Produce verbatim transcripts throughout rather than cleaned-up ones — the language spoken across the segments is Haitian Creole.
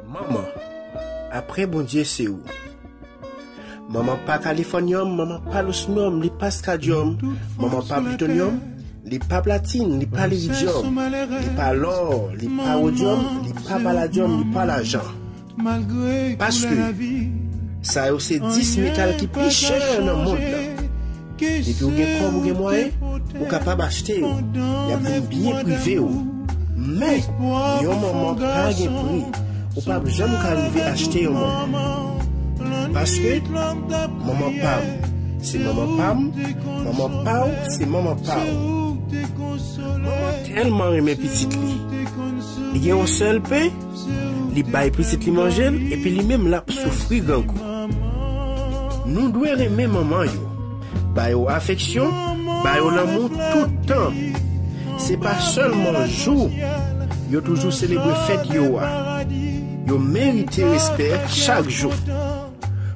Manman, apre Bondye se ou. Manman pa kalifònyòm, manman pa losmyòm, li pa skadyòm, manman pa plitonyòm, li pa platin, li pa liridyòm, li pa lò, li pa wodyòm, li pa paladyòm, li pa lajan. Paske sa yo se dis metal ki pi chè nan mond lan. Depi w gen kòb, ou gen mwayen, ou kapab achte yo. Y ap vin byen prive w. Men, yon manman pa gen pri. Ou p ap janm ka rive achte yon manman. Paske manman pa m se manman pa m, manman pa w se manman pa w. Manman tèlman renmen pitit li. Li gen yon sèl pen, li bay pitit li manje l, epi li menm l ap soufri grangou. Nou dwe renmen manman yo, ba yo afeksyon, ba yo lanmou tout tan. Se pa sèlman jou yo toujou selebre fèt yo a. Yo merite respè chak jou.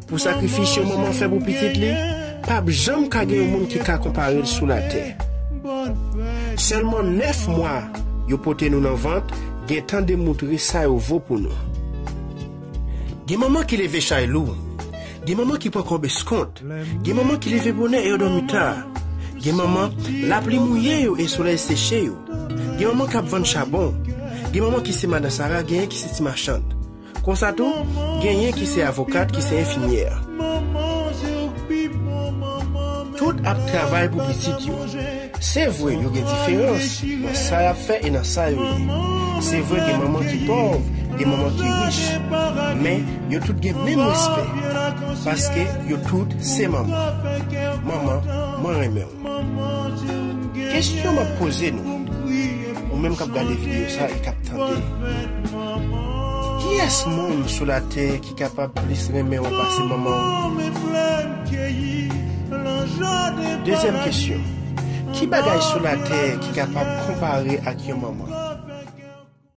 Pou sakrifis yon manman fè pou pitit li, p ap janm ka gen yon moun ki ka konpare l sou latè. Sèlman nèf mwa yo pote nou nan vant, gentan demoutre sa yo vo pou nou. Gen manman ki leve chay lou. Gen manman ki pran kòb eskont. Gen manman ki leve bonè e yo dòmi ta. Gen manman, lapli mouye yo e solèy seche yo. Gen manman k ap vann chabon. Gen manman ki se madan Sara, genyen ki se ti machant. Konsa tou, genyen ki se avokat, ki se enfimyè. Tout ap travay pou pitit yo. Se vre, yo gen diferans nan sa y ap fè e nan sa yo ye. Se vre, gen manman ki pòv, gen manman ki rich, men yo tout gen menm respè, paske yo tout se manman. Manman, mwen renmen w. Kesyon m ap poze nou, ou menm k ap gade videyo sa e k ap tande, kiyès moun sou latè ki kapab plis renmen w pase manman w? Dezyèm kesyon, ki bagay sou latè ki kapab konpare ak yon manman?